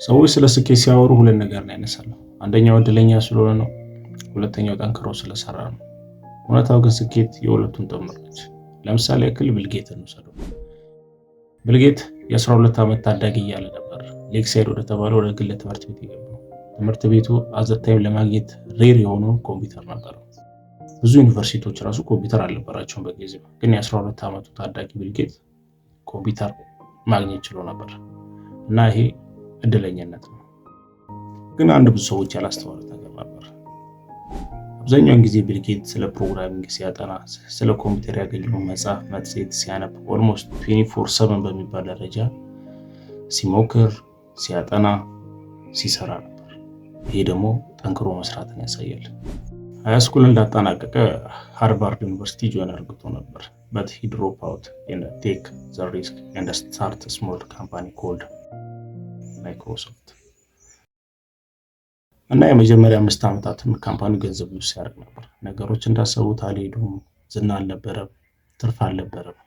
ሰዎች ስለ ስኬት ሲያወሩ ሁለት ነገር ነው ያነሳሉ። አንደኛው እድለኛ ስለሆነ ነው፣ ሁለተኛው ጠንክሮ ስለሰራ ነው። እውነታው ግን ስኬት የሁለቱም ጥምር ነች። ለምሳሌ ያክል ቢል ጌትን እንውሰደው። ቢል ጌት የ12 ዓመት ታዳጊ እያለ ነበር ሌክሳይድ ወደተባለ ወደ ግል ትምህርት ቤት የገባው። ትምህርት ቤቱ at the time ለማግኘት rare የሆነውን ኮምፒውተር ነበረው። ብዙ ዩኒቨርሲቲዎች ራሱ ኮምፒውተር አልነበራቸውም በጊዜው። ግን የ12 ዓመቱ ታዳጊ ቢል ጌት ኮምፒውተር ማግኘት ችሎ ነበር እና ይሄ እድለኝነት ነው። ግን አንድ ብዙ ሰዎች ያላስተዋሉት ነገር ነበር። አብዛኛውን ጊዜ ቢል ጌት ስለ programming ሲያጠና፣ ስለ ኮምፒውተር ያገኘውን መጽሐፍ፣ መጽሔት ሲያነብ፣ almost 24/7 በሚባል ደረጃ ሲሞክር፣ ሲያጠና፣ ሲሰራ ነበር። ይሄ ደግሞ ጠንክሮ መስራትን ያሳያል። High school እንዳጠናቀቀ ሃርቫርድ ዩኒቨርሲቲ join አርግቶ ነበር። But he drop out and take the risk and start small company called Microsoft። እና የመጀመሪያ 5 ዓመታትም company ው ገንዘብ lose ሲያደርግ ነበር። ነገሮች እንዳሰቡት አልሄዱም። ዝና አልነበረም፣ ትርፍ አልነበረም።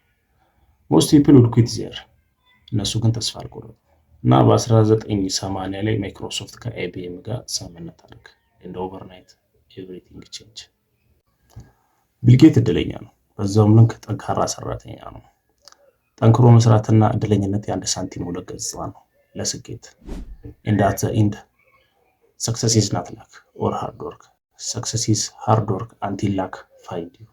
Most people would quit there። እነሱ ግን ተስፋ አልቆረጡም እና በ1980 ላይ ማይክሮሶፍት ከ IBM ጋር ስምምነት አደረገ። And overnight everything change። ቢል ጌት እድለኛ ነው። በዛውም ልክ ጠንካራ ሰራተኛ ነው። ጠንክሮ መስራትና እድለኝነት የአንድ ሳንቲም ሁለት ገጽታ ነው ለስኬት። And at the end, success is not luck or hard work. Success is hard work until luck find you.